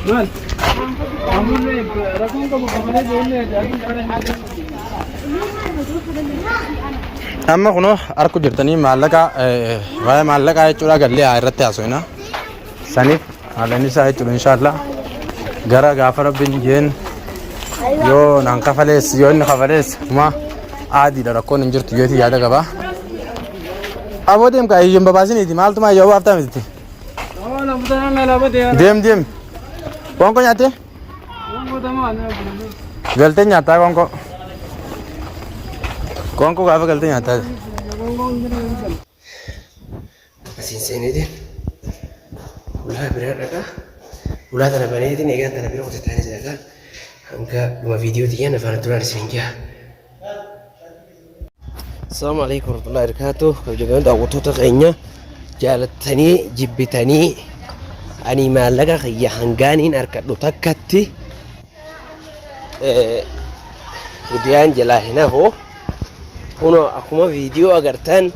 Maal? Ammallee rakkoon qabu kafalee ijoollee Amma kunoo harku jirtanii maallaqa waa'ee maallaqaa jechuudha gallee haa irratti haasofna. Saniif maallaqni isaa jechuudha inshaallah gara gaafa rabbiin jeen yoo naan kafalees yoo inni kafalees uma aadiidha rakkoon hin jirtu jeeti yaada qaba. Aboo deem kaa iyyuu hin babaasiniiti maaltu maa yoo baaftaa miti. Deem deem. Qoonqoo nyaattee? Galtee nyaattaa qoonqoo. Qoonqoo gaafa galtee nyaattaa. Asiin seeneetiin ulaa biraa dhaqa. Ulaa tana baneetiin eegaan tana bira kutataanis dhaqa. Hanga dhuma viidiyoo tiyyaan afaan turaan isin jaha. Assalamu alaikum warahmatullahi wabarakatuh. Kabajamtoota daawwattoota keenya jaalattanii jibbitanii ani maallaqa kiyya hangaaniin harkadhu takkatti gudiyaan jalaa hin hafu. Kunoo akkuma viidiyoo agartan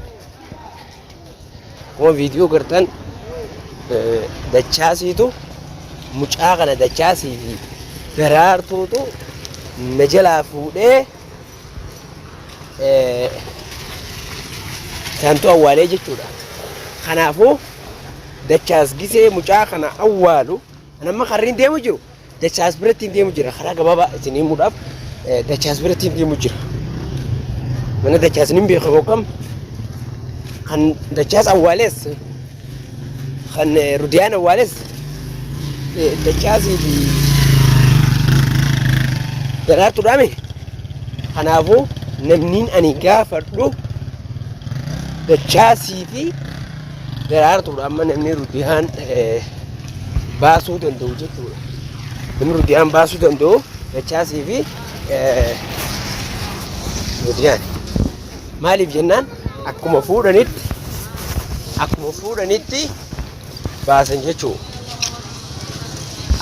akkuma viidiyoo agartan dachaasiitu mucaa kana dachaasii fi daraartuutu na jalaa fuudhee isaantu awwaalee jechuudha. Kanaafuu dachaas gisee mucaa kana awwaalu an amma karriin deemu jiru dachaas biratti hin deemu jira karaa gabaabaa isin himuudhaaf dachaas biratti hin deemu jira. Mana dachaas ni beeka hokkam kan dachaas awwaalees kan Rudiyaan awwaales dachaasii fi daraartuudhaami. Kanaafuu namniin ani gaafadhu dachaasii fi daraartuudha amma namni Rudiyaan baasuu danda'u jechuudha. Namni Rudiyaan baasuu danda'u dachaasii fi Rudiyaan. Maaliif jennaan akkuma fuudhanitti akkuma fuudhanitti baasan jechuu.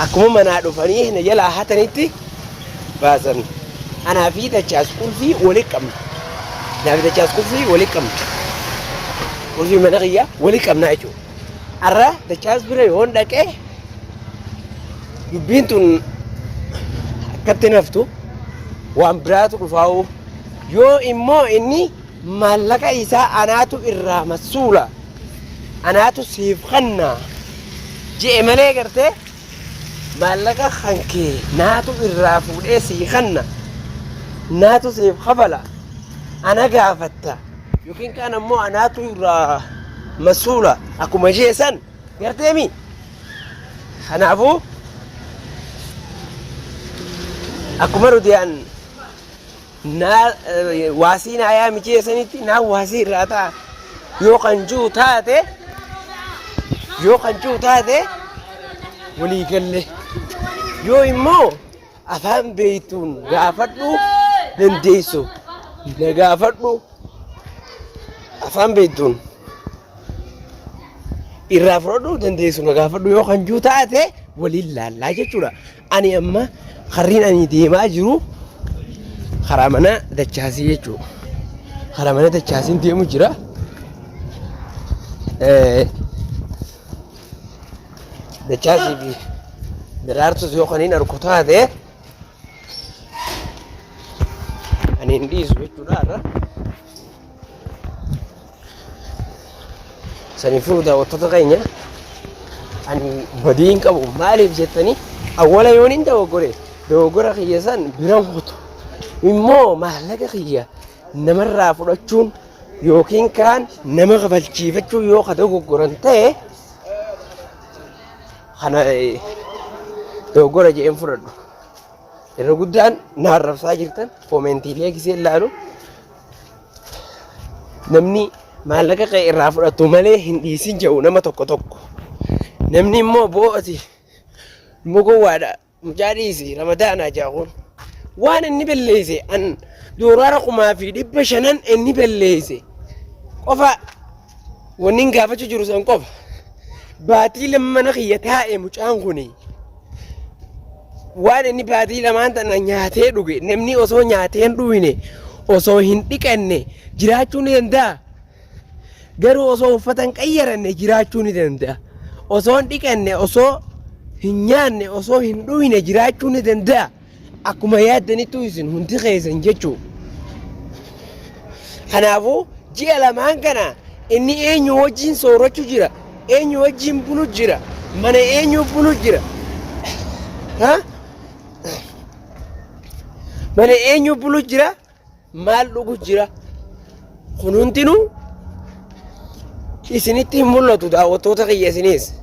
Akkuma manaa dhufanii na jalaa hatanitti baasan. Anaa fi dachaas qulfii wali qabna. Anaa fi dachaas qulfii wali qabna. Qulfii mana kiyyaa wali qabna jechuudha. Har'a dachaas bira yoon dhaqee dubbiin tun akkatti naftu waan biraatu dhufaa'u. Yoo immoo inni maallaqa isaa anaatu irraa massuula anaatu siif kanna je'e malee gartee maallaqa kan kee naatu irraa fuudhee sii kanna naatu siif kafala ana gaafatta yookiin kaan ammoo anaatu irraa massuula akkuma ishee san garteemi kanaafuu akkuma rudiyaan naa waasii naa yaami jee sanitti naa waasii irraa ta'a yoo kan jiru taate yoo kan jiru taate walii galle yoo immoo afaan beektuun gaafadhu dandeessu na gaafadhu afaan beektuun irraa fudhadhu dandeessu na gaafadhu yoo kan jiru taate waliin laallaa jechuudha. Ani amma karriin ani deemaa jiru karaa mana dachaasii jechuudha. Karaa mana dachaasiin deemu jira. Dachaasii fi daraartus yoo kan hin argu taate ani hin dhiisu jechuudha har'a. Saniifuu daawwattoota keenya ani badii hin qabu maaliif jettanii awwala yoon hin dogoggore dogoggora kiyya san biran kutu immoo maallaqa kiyya namarraa fudhachuun yookiin kaan nama kafalchiifachuun yoo ka dogoggoran ta'e kana dogoggora jedheen fudhadhu. Irra guddaan na arrabsaa jirtan koomentiilee gisee ilaalu namni maallaqa kee irraa fudhatu malee hin dhiisin jedhu nama tokko tokko. Namni immoo boo'ati immoo gowwaadha mucaa dhiisi ramadaanaa jedha kun. Waan inni balleesse an doolaara 1500 inni balleesse qofa wanni hin gaafachuu jiru san qofa. Baatii lama mana kiyya taa'e mucaan kuni. Waan inni baatii lamaan tana nyaatee dhuge namni osoo nyaatee hin dhuyne osoo hin dhiqanne jiraachuu ni danda'a. Garuu osoo uffata hin qayyaranne jiraachuu ni danda'a. Osoo hin dhiqanne osoo hin nyaanne osoo hin dhuyne jiraachuu ni danda'a. Akkuma yaaddanittuu isin hundi keessan jechuu. Kanaafuu ji'a lamaan kana inni eenyu wajjin soorachuu jira, eenyu wajjin bulu jira, mana eenyu bulu jira. Ha? Mana eenyu bulu jira, maal dhugu jira. Kun hundinuu isinitti hin mul'atu daawwattoota kiyya isinis.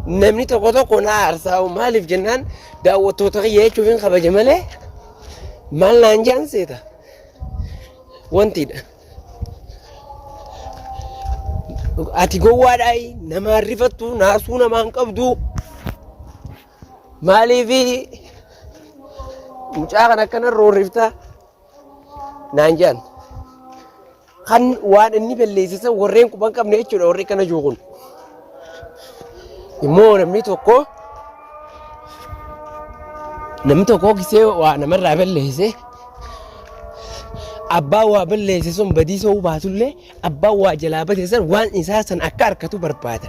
Namni tokko tokko na aarsaa'u maaliif jennaan daawwattoota kiyya jechuuf hin kabaja malee maal naan jaan seeta. Wantiidha. Ati gowwaadhaayi namaan rifattu naasuu namaan qabdu maaliif mucaa kan akkana roorrifta naan jedhan. Kan waan inni balleesse san warreen quban qabne jechuudha warri akkana jiru kun. Immoo namni tokko gisee waa namarraa balleesse abbaan waa balleesse sun badii sa'uu baatullee abbaan waa jalaa bade san waan isaa san akka harkatu barbaada.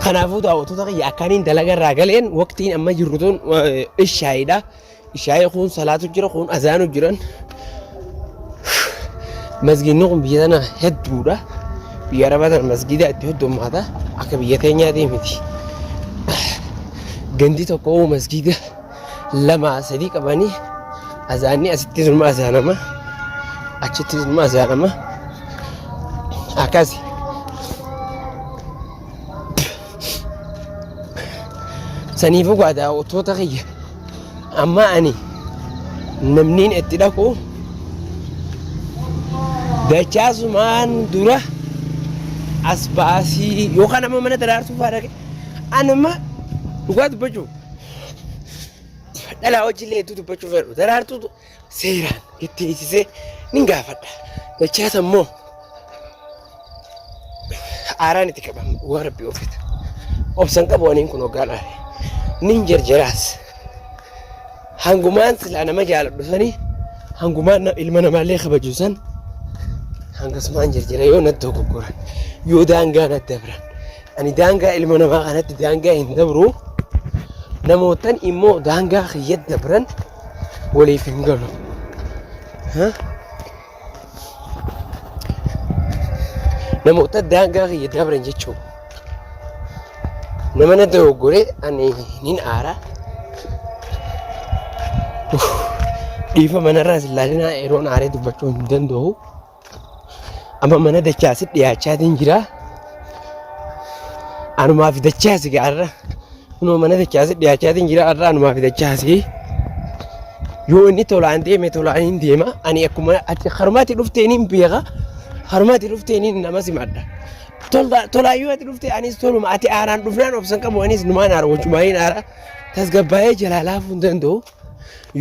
Kanaafuu daawwattoota kiyya akkaaniin dalaga irraa galeen waqtiin amma jirru tun ishaayiidha. Ishaayii kun salaatu jira kun azaanu jiran. Masgiidni kun biyya tana hedduudha. Biyya Arabaa tana masgiida itti heddummaata. Akka biyya teenyaatii miti. Gandi tokko masgiida lama sadii qabanii azaanni asitti numa azaanama achitti numa azaanama akkasi. Saniifuu gaa daawwattoota kiyya amma ani namniin itti dhaqu dachaasumaan dura as baasii yookaan amma mana daraartuu fa'aa dhaqe ani amma dhugaa dubbachuuf dhalaa wajjillee hedduu dubbachuu fedhu daraartuu seeraan itti hiisisee nin gaafadha dachaasa immoo aaraan itti qabama dhugaa rabbii ofiita obsan qabu aniin kun hoggaan aare nin jarjaraas hangumaan silaa nama jaaladhu sanii hangumaan ilma namaallee kabaju san hangasumaan jarjara yoo natti dogoggoran yoo daangaa natti dabran ani daangaa ilma namaa kanatti daangaa hin dabru namootan immoo daangaa kiyya dabran waliif hin galu. Namoota daangaa kiyya dabran jechuudha. Nama na dogoggore ani nin aara. Dhiifa manarraas ilaalinaa yeroon aaree dubbachuu hin danda'u. Amma mana dachaasi dhiyaachaatiin jira. Anumaa fi dachaasi gaarra. Kunoo mana dachaasi dhiyaachaatiin jira har'a anumaa fi dachaasi. Yoo inni tolaan deeme tolaan hin deema. Ani akkuma ati harumaatti dhufteen hin beeka. Harumaatti dhufteen hin nama simadha. Tolaa yoo ati dhufte anis toluma ati aaraan dhufnaan obsan qabu anis numaan aara wachumaa hin aara. Tasgabbaa'ee jalaa laafuu hin danda'u.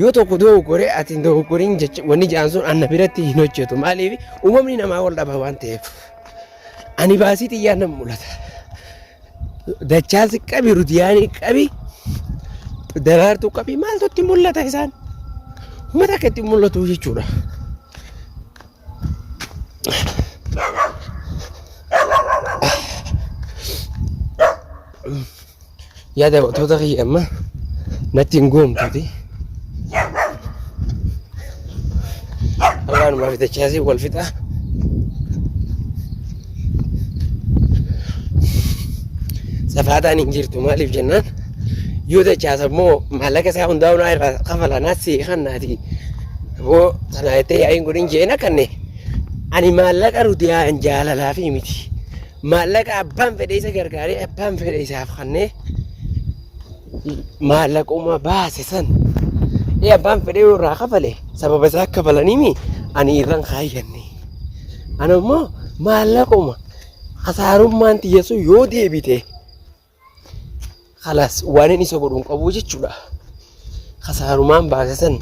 Yoo tokko dogoggore ati hin dogoggorin jecha wanni jedhan sun anna biratti hin hojjetu. Maaliif uumamni namaa wal dhaba waan ta'eef. Ani baasii xiyyaan nan mul'ata. Dachaasi qabi rudiyaanii qabi daraartuu qabi maaltu itti mul'ata isaan? Uummata akka itti mul'atu jechuudha. Yaa daawwattoota kiyya amma natti hin goomtuti. Har'aanumaa fi dachaasii wal fixa. Safaataan hin jirtu maaliif jennaan yoo dachaasa immoo maallaqa isaa hundaa'u naa irraa kafala naa sii kannaati. Boo tanaa jettee yaa'iin godhin jeen akkanne ani maallaqa rudiyaan jaalalaa fi miti. Maallaqa abbaan fedhe isa gargaaree abbaan fedhe isaaf kannee maallaquma baase san ee abbaan fedhe yoo irraa kafale sababa isaa kafalaniimi ani irran kaayyanne. Ani immoo maallaquma kasaarummaan tiyya sun yoo deebite Kalaas waan inni isa godhu hin qabu jechuudha. Kasaarumaan baase san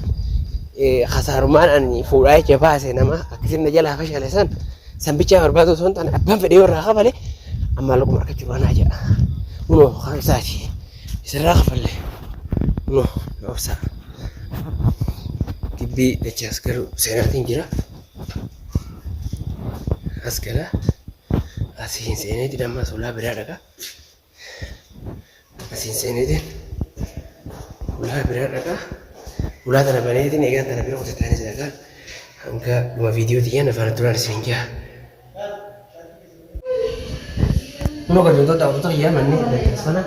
kasaarumaan ani fuudhaa jecha baase nama akkasiin na jalaa fashale san san bichaa barbaadu osoo hin taane abbaan fedhe yoo irraa kafale amma lukkuma argachuu baanaa jedha. Kunoo kan isaati isarraa kafalle kunoo obsa gibbii dachaas garuu seenaatiin jira. As gala. Asiin seeneetiin ammas ulaa biraa dhaqa. Asiin seeneetiin ulaa biraa dhaqa. Ulaa tana baneetiin eegaan tana bira kutataanis dhaqa. Hanga dhuma viidiyoo tiyyaan afaan duraan isin jaa. Kunoo kabajamtoota daawwattoota kiyyaa manni sana.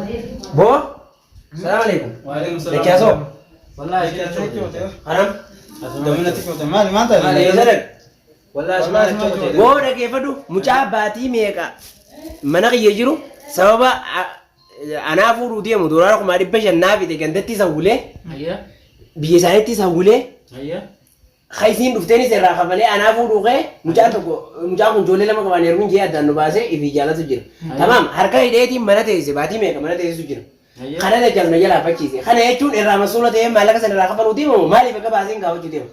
Boo! Salaam alaikum. Waalaikum salaam. Dachaasoo. Wallahi achi Anam. Gamina xiqqoo maali maal taate? Maali jedhan? Wallahi asuma achi qote. Boo dhaggeeffadhu mucaa baatii meeqa mana kiyya jiru sababa anaa fuudhuu deemu doolaara 500,000 naa fide gandatti isa wulee biyya isaaniitti isa wulee ka isiin dhufteenis irraa kafalee anaa fuudhuu kee mucaan tokko mucaan kun ijoollee lama qabaan heerumin jee addaan nu baasee ifii jaalatu jira. Tamaam harka hidheetiin mana teessise baatii meeqa mana teessisu jira. Kana dajjal na jalaa fachiise. Kana jechuun irraa masuula ta'ee maallaqa sana irraa kafaluu deema moo maaliif akka baaseen gaafachuu deema?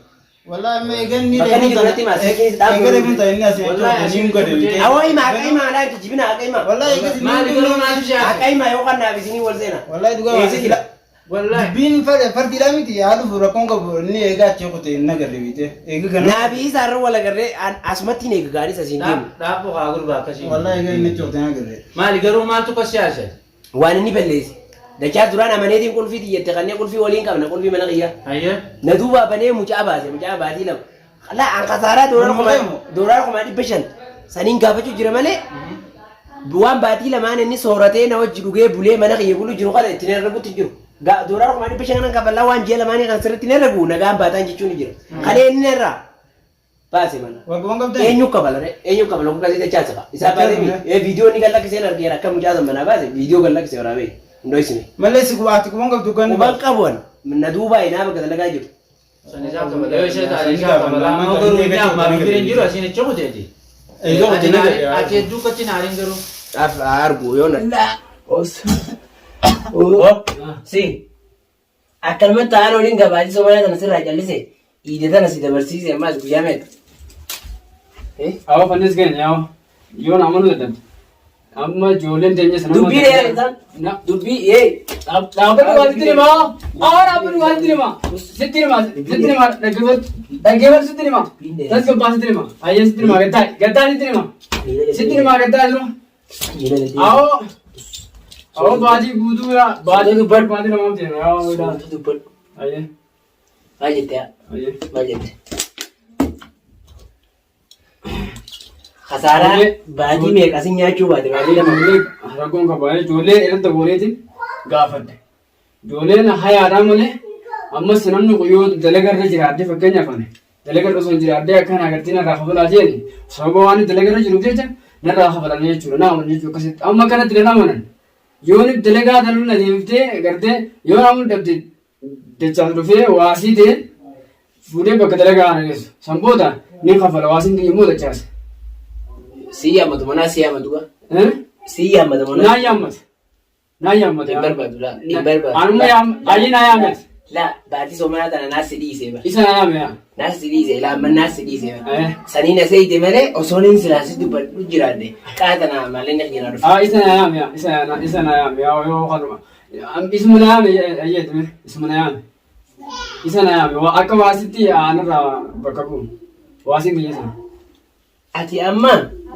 Wallahi amma eeganni Bakka inni jiru natti himaa, silkiin is dhaabuu Eegan eegan ta'e inni asii Wallahi achi hin gadi bitee. Awoo hima haqa hima alaa kijibina haqa hima. Wallahi eegas Maali garuu maaltu si hafe? Haqa hima yoo kannaaf isinii wal seena. Wallahi dhugaa Eessa jira? Wallahi. Dubbiin fardiidhaa miti haa dhufu rakkoon qabu inni eegaa achi kute hin agarre bitee. Eega gana. Naafi isaa irra wal agarree asumatti hin eega gaarii asiin deemu. Dhaabbu haa gurbaa akkasii. Wallahi eegan inni achi kute hin agarre. Maali garuu maaltu kasi haasa'e? Waan inni balleesse. Dachaa duraan amaneetiin qulfii tiyyette kanneen qulfii waliin qabna qulfii mana kiyyaa. Hayyee. Na duubaa banee mucaa baase mucaa baatii lama. Laa an kasaaraa doolaara 500,000 saniin gaafachuu jira malee waan baatii lamaan inni sooratee na wajji dhugee bulee mana kiyya bulu jiru kana ittiin herregutti jiru. Doolaara 500,000 kanan kafallaa waan ji'a lamaanii kan sirriitti hin herregu nagaan baataan jechuun ni jira. Kana inni irraa baase mana. Walquban qabdan? Eenyu kafala ree? Eenyu kafala kun kasii dachaa safa. Isaa baasee mi? Ee viidiyoo inni gad lakkiseen argeera akka mucaa san manaa baase viidiyoo gad lakkisee waraabee hundoo isini. Malee si ati quban qabdu kan. Quban qabu an na duubaa inaa bakka dalagaa jiru. San isaa kabala. Yoo ishee taate isaa kabala. Ammoo garuu inni ammaa bira hin jiru asiin achi kuteeti. Eega kute hin agarre. Ati hedduu akkatti hin aarin garuu. Af argu yoo na. Si. Akkanumatti ta'an waliin gabaajii Somaaliyaa tana sirraa callise iida tana si dabarsiise ammaas guyyaa meeqa? Awwa fannis keenya yaa'u yoo na amanuu dadhabde amma ijoolleen teenya sana Dubbii dheeraa isaan dubbii ee Dhaabbatu waan sitti himaa. Awwa dhaabbatu waan sitti himaa. Sitti himaa sitti himaa dhaggeeffatu dhaggeeffatu sitti himaa. Tasgabbaa sitti himaa. Ayyee sitti himaa gaddaa gaddaa sitti himaa. Sitti himaa gaddaa jiru. Awwa awwa baatii guutuu yaa baatii dubbadhu baatii lamaaf deema yaa Suuta dubbadhu. Ayyee Maal jette yaa? ayyee. Maal jette? Kasaaraa baatii meeqa sin nyaachuu baate baatii lama. Ijoollee rakkoon qaba. Ijoollee irratti booneetiin gaafadhe. Ijoolleen hayaadhaa malee ammas namni kun yoo dalaga irra jiraadde fakkeenyaaf ani dalaga irra osoo hin jiraadde akkana agartee narraa kafalaa jeeni sababa waan dalaga irra jiruuf jecha narraa kafalanii jechuudha. Na amanan jechuudha akkasitti. Amma kanatti nan amanan. Yoo dalagaa tanuu na deemtee gartee yoo namni dhabde dachaan dhufee waasii ta'e fuudhee bakka dalagaa ana geessu. San booda ni kafala waasiin kiyya immoo dachaase. Si yaammatu manaa si yaammatu gaa. Eh? Si yaammata manaa. Naa yaammata. Naa yaammata. Hin barbaadu laa. Hin barbaadu. Anuma yaam ayyee naa yaammata. Laa baatii somanaa tana naas si dhiisee bara. Isa naa yaame yaa. Naas si dhiisee laa amma naas si dhiisee bara. Eh. Sanii na seeyte malee osoo niin silaa si dubbadhu jiraadhe qaata naa malee na jira dhufe. Ah isa naa yaame yaa. Isa naa isa naa yaame yaa yoo kanuma. Isuma na yaame ayyeetu isuma na yaame. Isa na yaame waa akka waasitti aanarraa bakka bu'u. Waasiin kiyya sana. Ati amma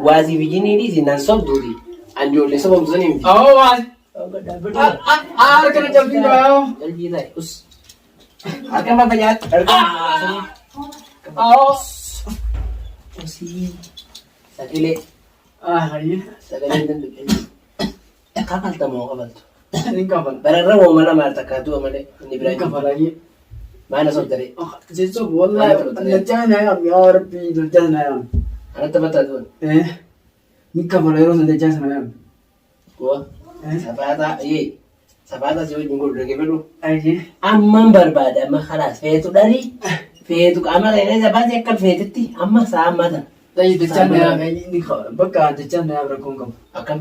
waasii fi jinnii dhiisi nan sobduuti. An ijoollee sobamtu sanii miti. Awoo waasi. Harka na cabsiin jira yoo. Qalbii ta'e us. Harka fafacaat. Harka. Awoo. Usii. Sagalee. Ah ayyee. Sagalee hin danda'u. Kafalta moo kafaltu? Ni kafala. Bararra wooma lama takka du'a malee inni biraa Ni hin jiru. kafala ayyee. Maal na sobdaree? Jechuun wallahi lachaa na yaam yaa rabbi lachaa na yaam. Anatti taphataa du'an. Eh. Ni kafala yeroo san lachaa sana yaam. Goa. Eh. Safaataa ee safaataa si wajjin godhu dhaggeeffadhu. Ayyee. Amman barbaade amma khalaas feetu dhari feetu qaama kee keessa baasee akka feetetti amma sa'a ammaa tana. Tayi dachaa na yaam ni kafala. Bakka dachaa na yaam rakkoon qabu. Akkam?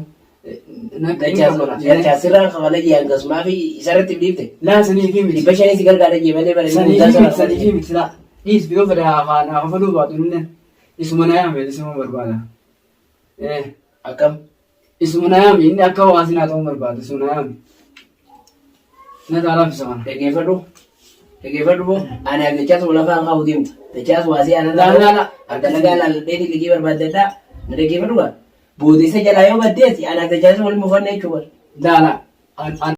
Ni kafala. Dachaa sirraan kafala jee hangasumaa fi isarratti dhiifte. Laa sanii fi miti. 500 si gargaara jee malee bara inni Sanii guddaa fi sana miti sanii fi miti laa. Dhiis yoo fedhe haa kafaluu baatu illee. Isuma na yaame isuma barbaada. Eh. Akkam? Isuma na yaame inni akka hawaasni naa ta'uu barbaada isuma na yaame. Na taalaaf isa kana. Dhaggeeffadhu. Dhaggeeffadhu boo. Ani dachaas lafaan kaa'u deemta. Dachaas waasii ana Laa laa laa. Dalagaa laalladheeti liqii barbaaddadhaa. Na dhaggeeffadhu gaa. Booda isa jalaa yoo baddeeti anaaf dachaasa waliin mufanne jechuudha. Laala. An